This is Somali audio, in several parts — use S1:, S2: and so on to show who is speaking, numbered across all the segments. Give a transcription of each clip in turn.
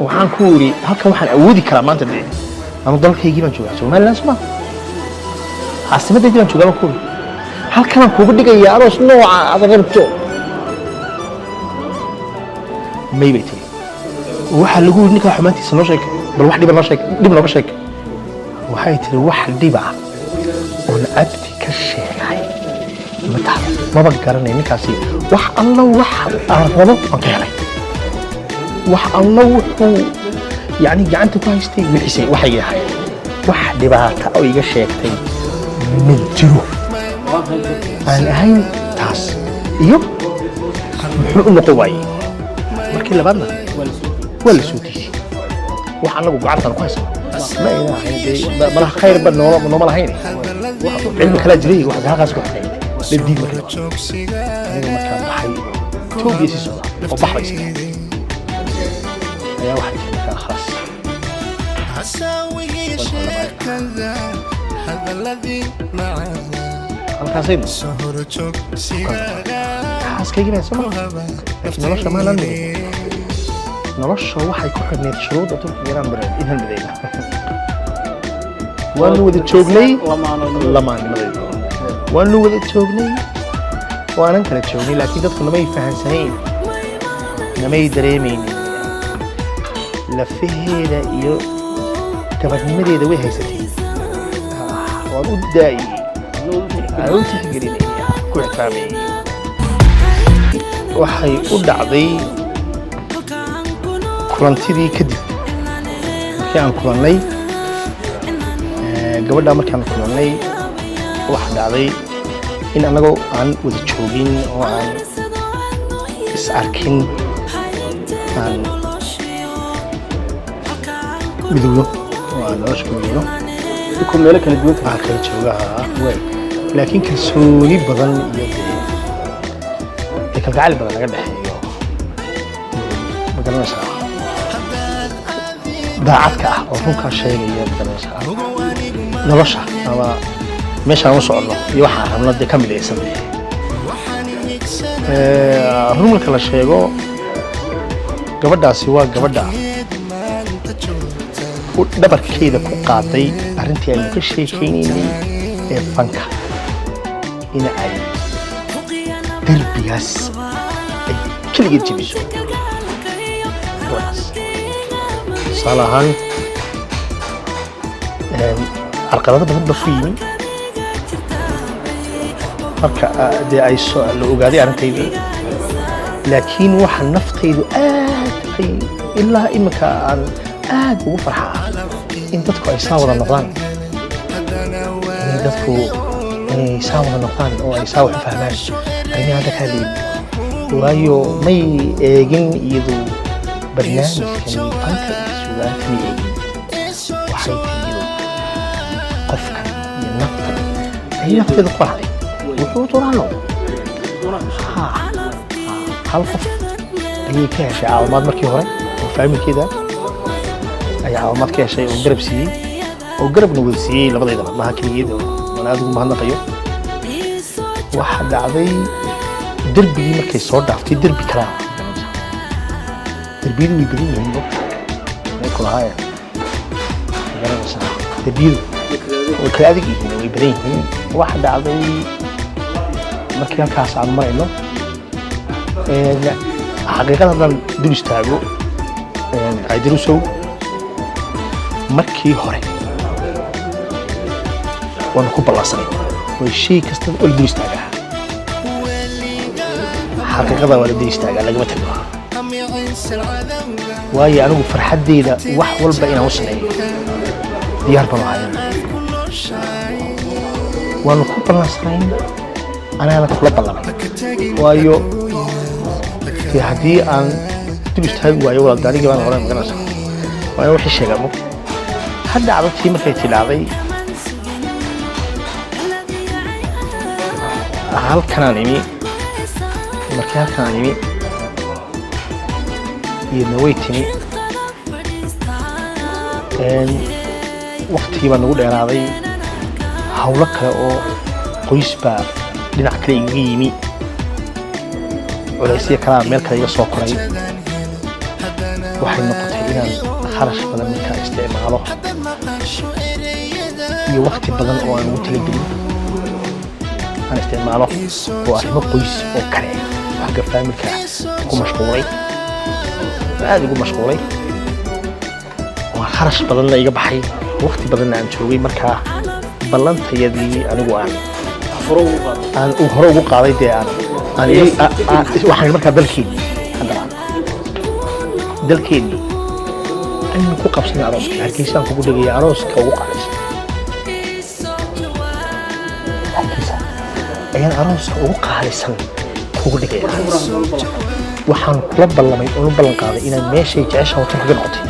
S1: Waxaan ku iri, halkan waxaan awoodi karaa maanta dee anu dalkaygii baan joogaa, Somaliland soma, caasimaddaydii baan joogaa. Baan ku iri, halkanaan kuugu dhigaya aroos nooca aad rabto. May, bay tiri. Waxaa lagu yidhi, ninkaa xumaantiisa noo sheeg bal, wax dhiba noo sheeg, dhib nooga sheeg. Waxay tiri, wax dhiba oon Cabdi ka sheegay ma tahay, maba garanay ninkaasi. Wax allo wax aan rabo aan ka helay, wax allo wuxuu yani gacanta ku haystay wixiisay waxay ahayd. Wax dhibaata oo iga sheegtay ma jiro aan ahayn taas. Iyo muxuu u noqon waayey markii labaadna? Waa la soo diiday. Wax anagu gacantaan ku haysano ma ayna ahayn dee, malaha khayrba nooma lahayn, cilmi kalaa jiray. Wax halkaas ku xidhay la diid markii labaad. Aniga markaan baxay Itoobiya sii socda oo bax bay sida ayaa waxay tiri markaa khalaas.
S2: Hasaawigii sheekada, hadaladii macaana,
S1: Halkaasaynu
S2: soo horjoogsigaaga
S1: xaaskaygii baa soo, laakiin nolosha maanaan midin. Nolosha waxay ku xidhnayd shuruudda Turkiga inaan midayno. Waanu wada joognay lamaanimadayda, waanu wada joognay, waanan kala joognay, laakiin dadku namay fahansanayn, namay dareemaynin. Lafaheeda iyo gabadhnimadeeda way haysatay. Waan u daayey, aan u tixgelinay, ku ixtiraamayay. Waxay u dhacday kulantidii kadib markii aan kulannay gabadha, markaan kulannay waxa dhacday in annagoo aan wada joogin oo aan is arkin aan midowno oo aan nolosha ku midowno.
S3: Ku meelo kala duwan.
S1: Aan kala jooga, laakiin kalsooni badan iyo dee kalgacayl badan naga dhexeeyo, ma garanaysaa, daacadka ah oo runkaa sheegaya, ma garanaysaa, nolosha ama meeshaan u soconno iyo waxaan rabno dee ka midaysan. Run marka la sheego, gabadhaasi waa gabadha u dhabarkeeda ku qaaday arrintii aynu ka sheekaynaynay ee fanka, in ay derbigaas ay keligeed jebiso gabadhaas. Tusaale ahaan, carqalado badan ba ku yimi marka dee ay la ogaaday arrintaydii, laakiin waxa naftaydu aad ay ilaa iminka aan aad ugu farxaa in dadku ay saa wada noqdaan, inay dadku inay saa wada noqdaan oo ay saa wax u fahmaan arrimaha hadda ka hadlayay. Waayo, may eegin iyadu barnaamijkan fanka iyo suugaanta, may eegin. Waxay tiri iyadu qofkan iyo naftan ay nafteeda ku qanacday, wuxuu doonaa noqdo. Ha, hal qof ayay ka heshay caawimaad markii hore oo faamilkeeda ayaa caawimaad ka heshay oo garab siiyey oo garabna wada siiyey labadeydaba, maaha keligeed, oo waan aad ugu mahadnaqayo. Waxa dhacday derbigii markay soo dhaaftay, derbi kalaa. Derbiyadu way badan yihiin, mogta may kulahaayeen, ma garanaysaa, derbiyadu way kala adag yihiin, way badan yihiin. Waxa dhacday markii halkaas aan marayno, xaqiiqada haddaan dul istaago, Caydirusow, markii hore waanu ku ballansanay way shay kasta oo la dul istaagaa, xaqiiqada waa la dul istaagaa, lagama tago. Waayo, anigu farxaddeyda wax walba inaan u sameeyo diyaar baan u ahay. Waanu ku ballansanayn, anaana kula ballamay. Waayo dee, haddii aan dul istaagi waayo, walaal, anigii baan hore, magaranaysa, waa in wixii sheegaa mo. Ha dhacdo tii markay tidhaahday halkanaan imi, markii halkanaan imi iyadna way timi. Waktigii baa nagu dheeraaday, hawlo kale oo qoys baa dhinac kale igaga yimi, culaysyo kalaa meel kale iga soo koray. Waxay noqotay Inaan kharash badan markaa isticmaalo iyo waqti badan oo aan ugu talagelin aan isticmaalo, oo arrimo qoys oo kale, xagga family-ka ku mashquulay, aada ugu mashquulay, oo kharash badanna iga baxay, waqti badanna aan joogay. Markaa ballantayadii anigu aan hore ugu qaaday, dee aan waxaan markaa dalkeennii, haddana dalkeennii aynu ku qabsanay arooska. Hargeysaan kugu dhigaya arooska ugu qaadaysa. Hargeysa ayaan arooska ugu qaalisan kugu dhigaya. Waxaan kula ballamay oon u ballan qaaday inaan meeshay jecesha oo Turkiga noqotay,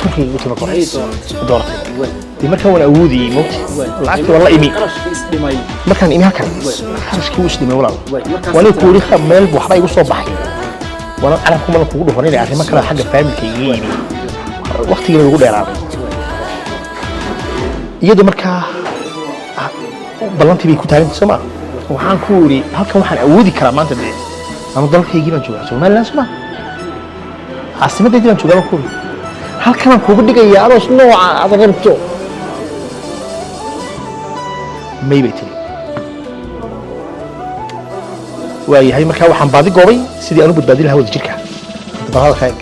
S1: Turkiga igu timi dooratay. Dee markaan waan awoodayey, mogta, lacagtii waan la imi. Markaan imi halkan, kharashkii wuu isdhimay, walaal. Waana ku weli meel waxba igu soo baxay, waana carabku mana kugu dhufan inay arrimo kale xagga family-ka iga yimi, waqtigiina igu dheeraaday. Iyadu markaa ballantii bay ku taagantay, soo maa? Waxaan ku iri, halkan waxaan awoodi karaa maanta, dee anu dalkaygii baan joogaa, Somaliland, soo maa? Caasimaddaydii baan joogaa. Baan ku iri, halkanaan kugu dhigayaa aroos nooca aad rabto. May, bay tiri. Waayahay, markaa waxaan baadi goobay sidii aan u badbaadin lahaa wada jirka. Bal hadalka eeg.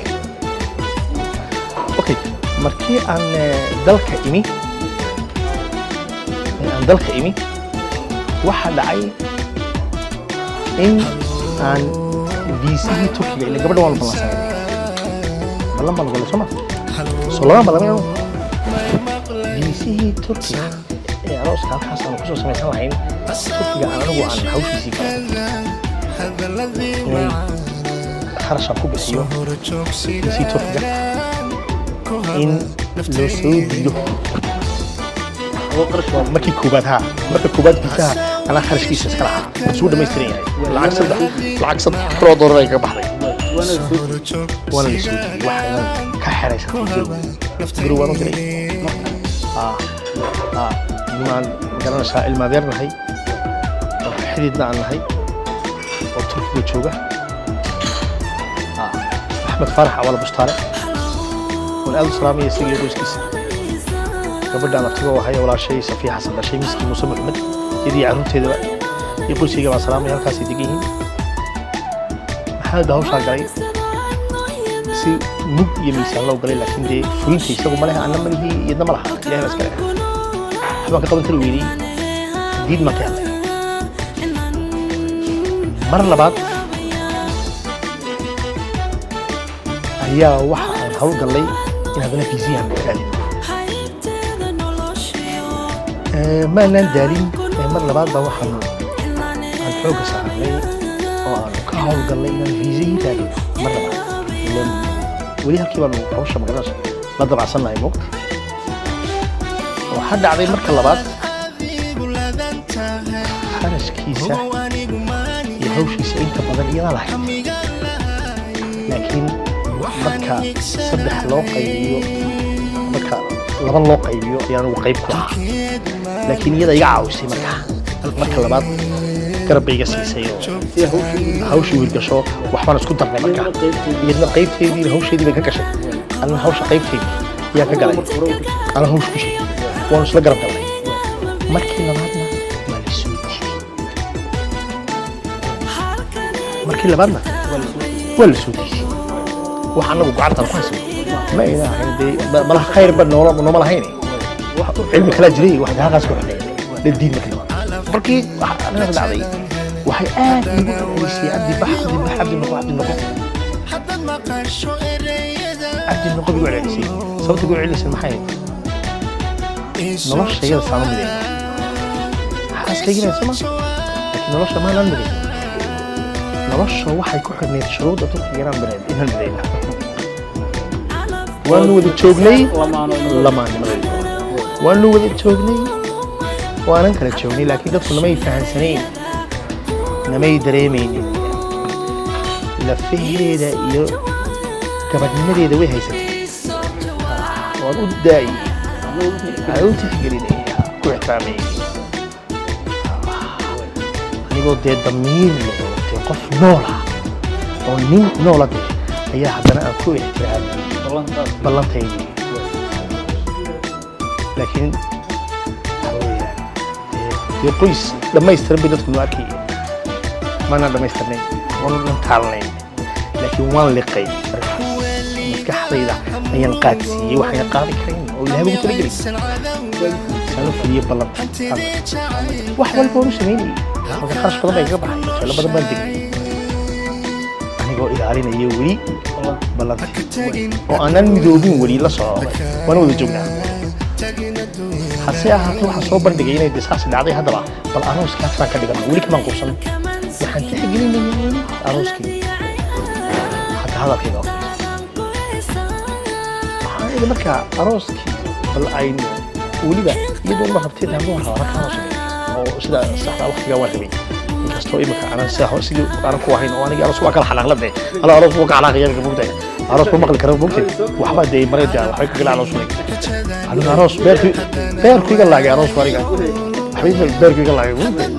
S1: Okay, markii aan dalka imi, aan dalka imi, waxaa dhacay in aan viisihii Turkiga, ila gabadha waan la ballansanay, ballan baan galay, soo ma? Soo lama ballamay anu viisihii Turkiga ee arooska halkaas aan kusoo samaysan lahayn Turkiga, aan anigu aan hawshiisii galo, inay kharash aan ku bixiyo viisihii Turkiga, in loo soo diido markii koobaad. Haa, marka koobaad viisaha anaa kharashkiisa iska lahaa, suu dhamaystiran yahay. Lacag $3,000 ay kaga baxday, waana la soo diiday. Waxa inaan ka xeraysatay Garow, Garow waan u diray. Nimaan garanaysaa, ilmaadeer nahay oo xididna aan nahay oo Turkiga jooga, Axmed Faarax Awala Bustaale, waan aad u salaamaya isaga iyo qoyskiisa. Gabadhaan abtiga oo ahay, walaashay Safiya Xasan dhashay, Miski Muuse Maxmed, iyadii carruurteedaba iyo qoyskayga baan salaamaya. Halkaasay degan yihiin. Maxamed baa hawshaa galay, si mug iyo miisaan loo galay, laakiin dee fulinta isagu ma leha, anna ma lihi, iyadna ma laha, Ilahay baa iska leh. Waxbaan ka qaban kari weynay, diid maan ka helnay. Mar labaad ayaa waxa aan hawl gallay in haddana fiisiyahan raadin. Maanaan daalin. Mar labaad baa waxaan aan xoogga saarnay oo aanu ka hawl gallay inaan fiisihii raadin mar labaad. Ileen weli halkii baanu hawsha, magaranaysa, la dabacsannahay, moogta. Waxaa dhacday marka labaad kharashkiisa iyo hawshiisa inta badan iyadaa lahayd, laakiin marka saddex loo qaybiyo, marka laba loo qaybiyo ayaan ugu qayb ku lahaa, laakiin iyada iga caawisay. Markaa marka labaad garab bay iga siisay oo hawshii wiilgasho waxbaan isku darnay. Markaa iyadna qaybteediiba hawsheedii bay ka gashay, anna hawsha qaybteedii ayaan ka galay, ana hawsha ku jiray, waanu isla garab galnay. Markii labaadna waa la soo diiday. Markii labaadna waa la soo diiday. Wax annagu gacantaan ku haysano ma ayna ahayn. Dee malaha khayr ba noola nooma lahayn, cilmi kalaa jiray, wax halkaas ku xidhay la diid. Markii labaad, markii arrintaas dhacday, waxay aad iigu celcelisay: "Cabdi bax, Cabdi bax, Cabdi noqo, Cabdi noqo, Cabdi noqo" bay igu celcelisay. Sababta igu celcelisay maxay ahayd? Nolosha iyada saama midayna, xaaskaygina soma, laakiin nolosha maanaan midayn. Nolosha waxay ku xidhnayd shuruudda Turkiga inaan midayn, inaan midayna. Waanu wada joognay lamaanimadayda, waanu wada joognay, waanan kala joognay, laakiin dadku namay fahansanayn, namay dareemaynin. Lafaheeda iyo gabadhnimadeeda way haysatay, waan u daayey, aan u tixgelinay, ku ixtiraamayay, anigoo dee damiir leh oo dee qof noola oo nin noola dee ayaa haddana aan ku ixtiraamay. Ballantaydii. Laakiin waxa weeyaan dee qoys dhammaystiran bay dadku noo arkayeen. Maanaan dhammaystirnayn, waanu dhan taalnayn, laakiin waan liqay. Markaas maskaxdayda ayaan qaadsiiyey waxaan qaadi karayn oo Ilaahay ugu talagelay saan u fuliyey ballanta. Wax walba waan u samaynayay. Halka kharash badan baa igaga baxay, hoteelo badan baan degay, anigoo ilaalinaya weli ballantii oo aanan midoobin weli la soco, waan wada joognaa. Hase ahaatee, waxaan soo bandhigay inay disaasi dhacday. Haddaba bal arooskii halkaan ka dhigano, weli kamaan quusan, waxaan tixgelinayaa weli arooskii. Hadda hadalkayga oo waxaan idhi, markaa arooskii bal aynu weliba iyadoo ma rabtay daan waan rabaa markaa aroos oo sida saxda waqtigaa waan rabay, inkastoo imika aanan sida sidii aanan ku ahayn oo anigii aroos waa kala xanaaqlade. Ala aroos wuu ka xanaaqaya imika, mogtahay? Aroos ma maqli kara, mogtahay? Waxba dee maray dee waxbay ka gala aroos ulay. Aniga aroos beerku beerku iga laagay, aroos aniga waxbay beerku iga laagay, mogtahay?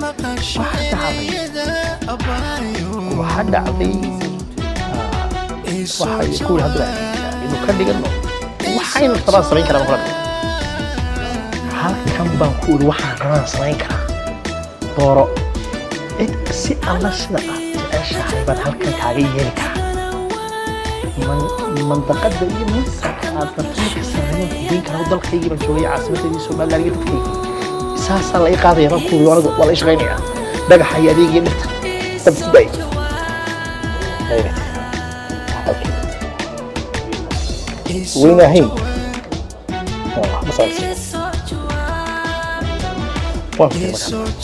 S1: Waxaa dhacday waxay kuwii hadda inuu ka dhigano waxaynu rabaan samayn karaa. Kula halkan baan ku iri, waxaan rabaan samayn karaa, dooro cid si alla sida aad jeceshahay baan halkan kaaga yeeli karaa. Mandaqada iyo mansabka aad rabto marka sarreeyaan ku geyn karaa. Dalkaygii baan joogay, caasimadeedii Somaliland iyo dadkaygii saasaa la ii qaadaya baan ku iri. Anigu waa la ii shaqaynayaa, dhagaxa iyo adeeg iyo dhirta dab isku daay. Halkii weynahayn ma socodsi waan fikiray markaa.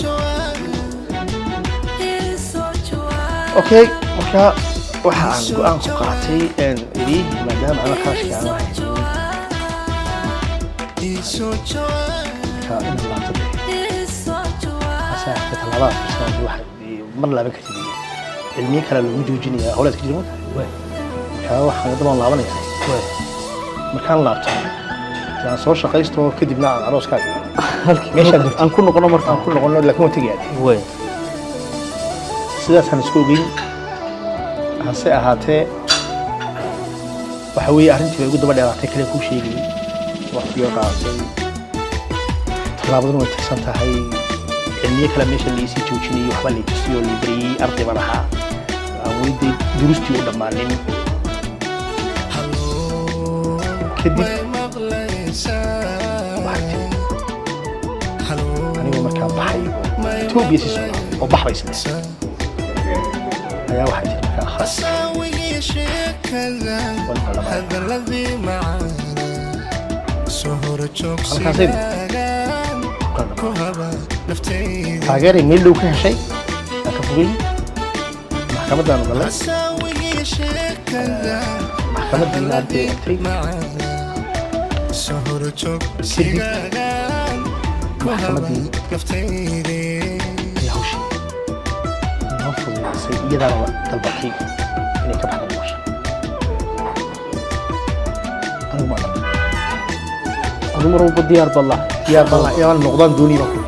S1: Okay, marka waxa aan go'aan ku qaatay een idhi, maadaama ana kharashkii aan haynin, marka inaan laabto dee. Hase ahaatee, tallaabada fiirsan waxa mar laaban kartid, cilmiyo kale lagu joojinaya howlaad ka jira marka. Marka waxaan hadda waan laabanayaa. Markaan laabto dee aan soo shaqaysto, kadibna aan arooskaaga meeshaan rabtid
S3: aan ku noqono marka.
S1: Aan ku noqono, laakiin waan tegayaa. Sidaasaan isku ogeyn. Hase ahaatee, waxa weeye arrintii bay ugu daba dheeraatay kale kuu sheegayay, waqtigii qaadatay, tallaabaduna way tirsan tahay. Cilmiyo kale meesha laisii joojinayay, waxba lay tusiyey oo lay bariyey. Arday baan ahaa aan weli dee durustii u dhammaanin. Kadib waxay tiri, anigoo markaa baxay oo Etoobiya sii socda oo bax bay sidee ayaa waxay tiri markaa khalaas, waan kala. Halkaasay ku kala dhamaaday. Taageeray meel dhow ka heshay aan ka fogey. Maxkamadaanu galay, maxkamadiina arday egtay. Kadib maxkamaddii ayaa hawshii noo fududeysay, iyadaana dalbatay inay ka baxdo nolosha. Anigu ma dalban.
S3: Adu mar walba diyaar baad lahay.
S1: Diyaar baan lahaa, inaan noqdaan doonii baan ku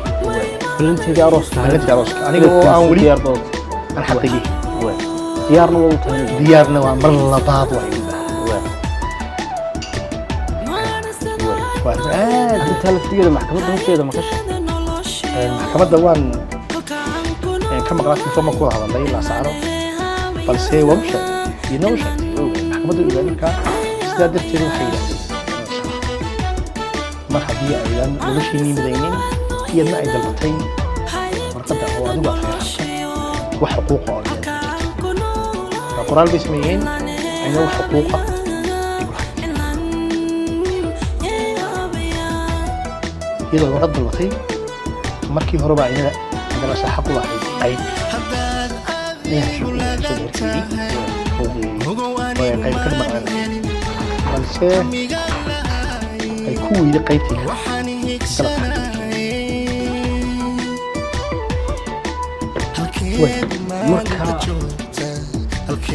S3: Ballanteedii arooska.
S1: Ballantii arooska aniga oo aan weli
S3: diyaar baad
S1: aan xaqigii.
S3: Diyaarna waa u tahay.
S1: Diyaarna waa, mar labaad waa igu waa arrin aad.
S3: Arrintaa laftigeeda maxkamadda horteeda ma ka sheegtay?
S1: Maxkamadda waan ka maqlaa, telefoon baan ku wada hadalnay ilaa saacado, balse waan u sheegay, iyadna u sheegtay, way ogayd maxkamadda, way ogayd. Markaa sidaa darteed waxay yidhahdeen, mar haddii aydan noloshiinii midaynin, iyadna ay dalbatay warqadda oo adigu aad reerto, wax xuquuqa oo leedahay ma jirto. Marka qoraal bay sameeyeen ayna wax xuquuqa igu lahayn, iyadoo warqad dalbatay markii horeba ayna magarasa xaq u lahayd qayb inay hesho, inay hesho meherkeedii oo ay qayb ka maqnaan lahayd, balse ay ku weyday qaybtii dalabka.
S3: Marka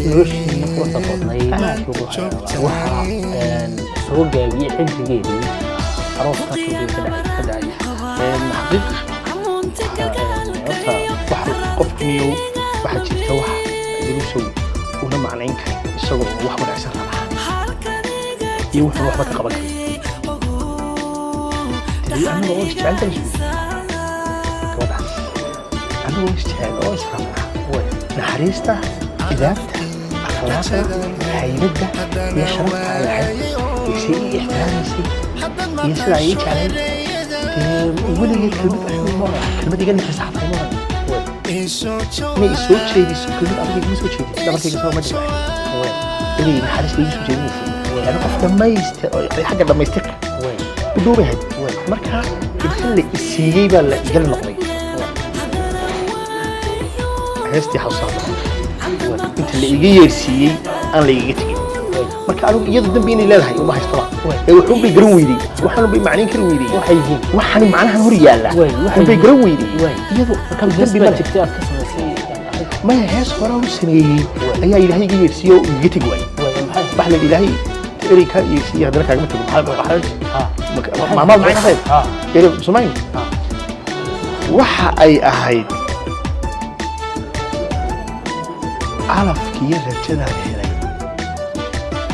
S3: noloshiina quruxda badnayd
S1: Aad ugu waxaa
S3: waxaa soo gaabiyey xilligeedii arooska Turkiga ka dhacay.
S1: Ka dhacay xaqiiq. Horta wax qofku niyow waxaa jirta wax daruusow una macnayn karin isagoo wax wanaagsan rabaa. Iyo wuxuuna waxba ka qaban karin. Dee annaga oo isjecel baan isgu gabadhaas, annagoo isjecel oo israbna, naxariista, idaabta, akhlaaqda, haybadda iyo sharafta ay lahayd iyo si ii ixtiraamaysay iyo sida ay ii jeclayd, dee weligeed kelmad xun ma oran, kelmad iga nixisa xataa ma oran. Inay isoo jeediso kelmad adag igama soo jeedin, dhabarkayga soo ma dhibay, inay naxariista igu soo jeedinaysay, yani qof dhammaystir oo xagga dhammaystirka u dhowbahayd. Marka inta la isiiyey baa la igala noqday. Heestii xasuusaa inta la iga yeersiiyey aan la igaga tegin. Marka anigu iyadu dambi inay leedahay uma haystaba, ee wuxuun bay garan weydey, waxaan bay macnayn kari weydey.
S3: Waxay yihiin.
S1: Waxaan macnahan hor yaalla
S3: Waxay
S1: un bay
S3: yihiin.
S1: garan weydey. Iyadu
S3: Hees
S1: dambi
S3: baa
S1: male.
S3: jirtay aad ka samaysay arrinta?
S1: Maya, hees horaa u sameeyey ayaa Ilaahay iga yeersiiyey oo igaga tegi waayey.
S3: Maxay?
S1: Wax la Ilaahay erey kaa yeersiiyey haddana kaagama tego. Maxaa maamaad maxay ahayd? Erey Soomaali waxa ay ahayd: calafkiiyo rajadaan helay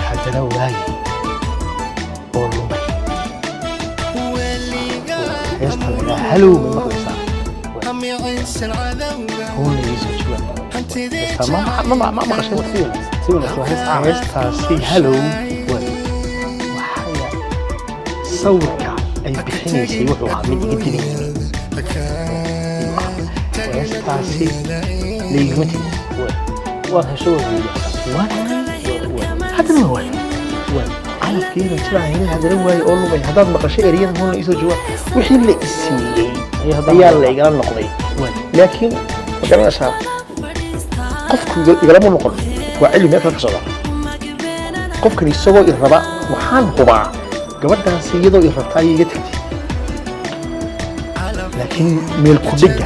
S1: haddana waayey oo lumay. Heesta la idhaha halow may maqlaysaa? Huuna iisoo jawaab. Heestaa ma maqashay?
S3: Si wanaagsan, si wanaagsan, waa hees caan ah.
S1: Heestaasi halow waxay sawirka ay bixinaysay wuxuu ahaa mid iga daba yimi. Heestaasi laygama tegin.
S3: Waad hesho, waad weyday.
S1: Waan haddana waa waayay. Calafkii rajada helay haddana waayey oo lumay. Haddaad maqasho ereyada huuna iisoo jawaab, wixii la isiiyey
S3: Ayaa haddana
S1: ayaa la igala noqday. Laakiin ma garanaysaa, qofku igalama noqon, waa cilmi meel kale ka socda. Qofkan isagoo i raba, waxaan hubaa gabadhaasi iyadoo i rabta ayay iga tagtay, laakiin meel ku dhega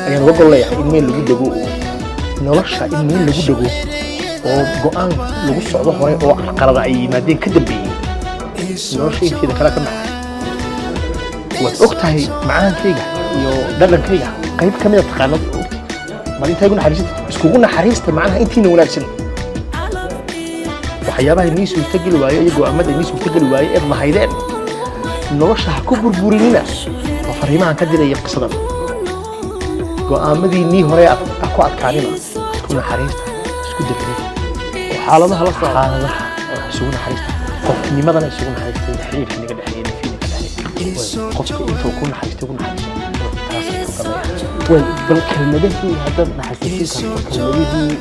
S1: ayaan uga gol leeyahay in meel lagu dego oo nolosha in meel lagu dhego oo go'aan lagu socdo hore oo carqalada ay yimaadeen ka dambeeyey, nolosha inteeda kale ka macaan. Waad og tahay macaankayga iyo dhadhankayga qayb ka mida taqaanad ogtahay. Mar intaa igu naxariisata, iskugu naxariista macnaha intiina wanaagsan. Waxyaabaha inii suurtageli waaye iyo go'aamada inii suurtageli waaye eed lahaydeen nolosha ha ku burburinina. Waa fariimahan ka diraya qisadan. Go'aamadii hore ha ku adkaanina, isku naxariista, isku deganida.
S3: Oo xaaladaha la socda.
S1: Xaaladaha isugu naxariista, qofnimadana isugu naxariista, xiriirka naga dhexeeya, nafiina ka dhexeeya. Qofka intuu ku naxariistay ku naxariiso, taas ku galaya.
S3: Way, bal kelmadihii haddaad naxasuusin karto, kelmadihii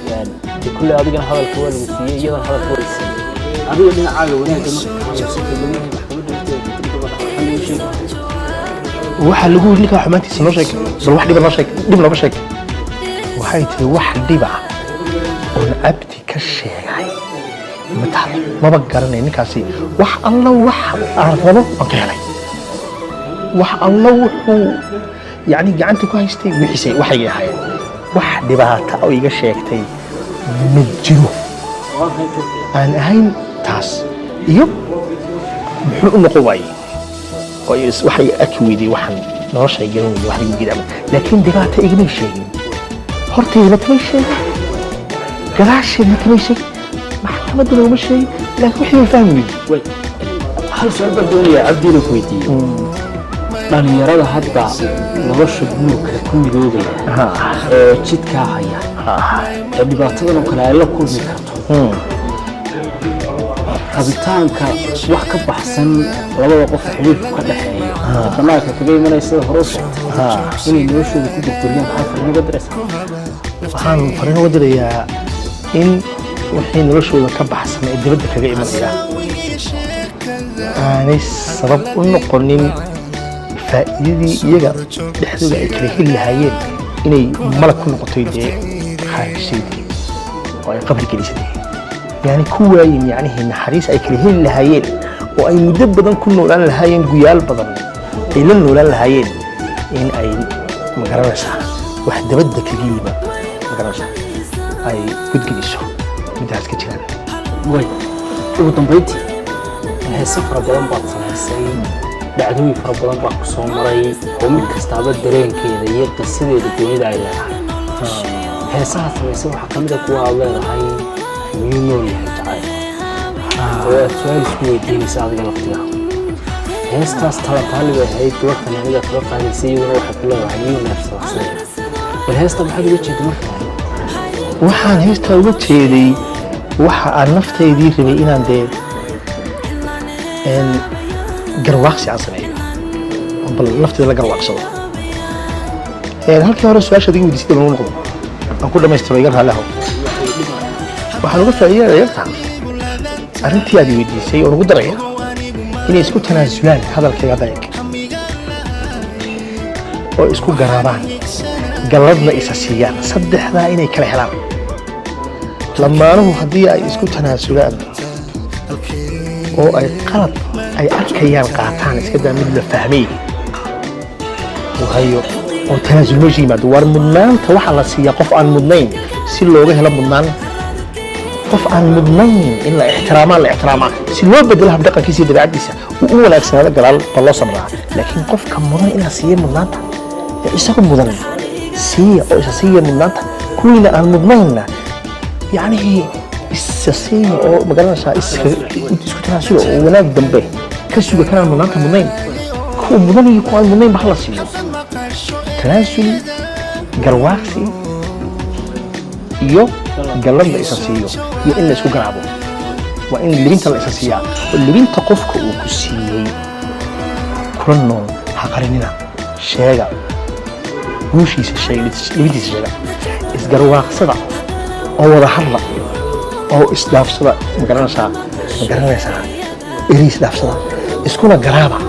S3: dee kulley adigana hadalka waa lagu siiyey, iyadana hadalka waa la siiyey, adiga dhinacaaga wanaagga marka ka hadlayso, kelmadihii maxkamadda horteeda ka tiri gabadha waxaa loo sheegi?
S1: Waxaa lagu yidhi, ninkaa xumaantiisa noo sheeg, bal wax dhiba noo sheeg, dhib nooga sheeg. Waxay tiri, wax dhiba oon Cabdi ka sheegay ma taalo, maba garanay ninkaasi. Wax alla wax aan rabo waan ka helay, wax alla wuxuu yacni gacanta ku haystay wixiisay waxay ahaayeen. Wax dhibaata oo iga sheegtay ma jiro aan ahayn taas iyo muxuu u noqon waayey oo waxay arki weyday, waxaan noloshay garan weyday, wax igu gidaama. Laakiin dhibaato igamay sheegin, horteydana kamay sheegin, gadaasheedna kamay sheegin, maxkamaddana uma sheegin, laakiin wixii bay fahmi weyday.
S3: Way, hal su-aal baan doonayaa Cabdi inuu ku weydiiyo. Dhalinyarada hadda nolosha guurka ku midoobaya ee jidkaa haya ee dhibaatadan oo kale ay la kulmi karto, rabitaanka wax ka baxsan labada qof xidhiirku ka dhexeeyo ee banaanka kaga imanaya, sida hore u sheegtay, inay noloshooda ku burburiyaan, maxaa fariin uga diraysaa?
S1: Waxaan fariin uga dirayaa in wixii noloshooda ka baxsan ee dibadda kaga imanaya aanay sabab u noqonin faa'iidadii iyaga dhexdooda ay kala heli lahaayeen inay malag ku noqotay, dee khaarijsaydii oo ay qabri gelisatay, yani ku waayin yacnihii naxariis ay kala heli lahaayeen oo ay muddo badan ku noolaan lahaayeen, guyaal badan ay la noolaan lahaayeen, in ay magaranaysaa wax dabadda kaga yimaad magaranaysaa ay gudgeliso middaas ka jiraan.
S3: Way, ugu dambayntii heese fara badan baad samaysay, dhacdooyin fara badan baa ku soo maray oo mid kastaaba dareenkeeda iyo qisadeeda goonida ay leedahay. Heesaha samaysay waxaa ka mid a kuwa aad leedahay "Miyuu nool yahay jacayl?" Oo aad su-aal isku weydiinaysa adiga laftiga. Heestaas talantaali bay ahayd, gabar fanaanida kula qaadaysay, iyaduna waxay ku leedahay miyuu neefsadaa? Bal heesta maxaad uga jeeda marka hore?
S1: Waxaan heestaa uga jeeday waxa aan naftaydii rabay inaan dee garwaaqsi aan sameeyo oo bal nafteyda la garwaaqsado. Halkii hore su-aashaad iga weydiisay dib noqdo aan ku dhamaystiro, iga raalli ahow. Waxaan uga faa'iideynaya yarta arrintii aad i weydiisay oo ugu daraya inay isku tanaasulaan hadalkayga dayag oo isku garaabaan, galladna isa siiyaan, saddexdaa inay kala helaan. Lamaanuhu haddii ay isku tanaasulaan oo ay qalad ay arkayaan qaataan, iska daa mid la fahmay hayo, oo tanaasul meesha yimaado. Waar mudnaanta waxaa la siiyaa qof aan mudnayn si looga helo mudnaan. Qof aan mudnayn in la ixtiraamaa la ixtiraamaa si loo bedelo habdhaqankiisa iyo dabeecaddiisa uu u wanaagsanaado, gadaal ba loo samraa. Laakiin qofka mudan in la siiyo mudnaanta ee isagu mudan siiya oo isa siiya mudnaanta. Kuwiina aan mudnaynna yacnihii isa siiya oo magaranaysaa isku tanaasula oo wanaag dambe ka suga kanaan mudnaanta mudnayn. Kuwa mudan iyo kuwa aan mudnayn ba hala siiyo. Tanaasul, garwaaqsi iyo gallad la isa siiyo iyo in la isku garaabo. Waa in libinta la isa siiyaa oo libinta qofka uu ku siiyey kula nool ha qarinina, sheega guushiisa, sheega libintiisa, sheega. Isgarwaaqsada oo wada hadla oo isdhaafsada, magaranaysaa eri isdhaafsada, iskuna garaaba.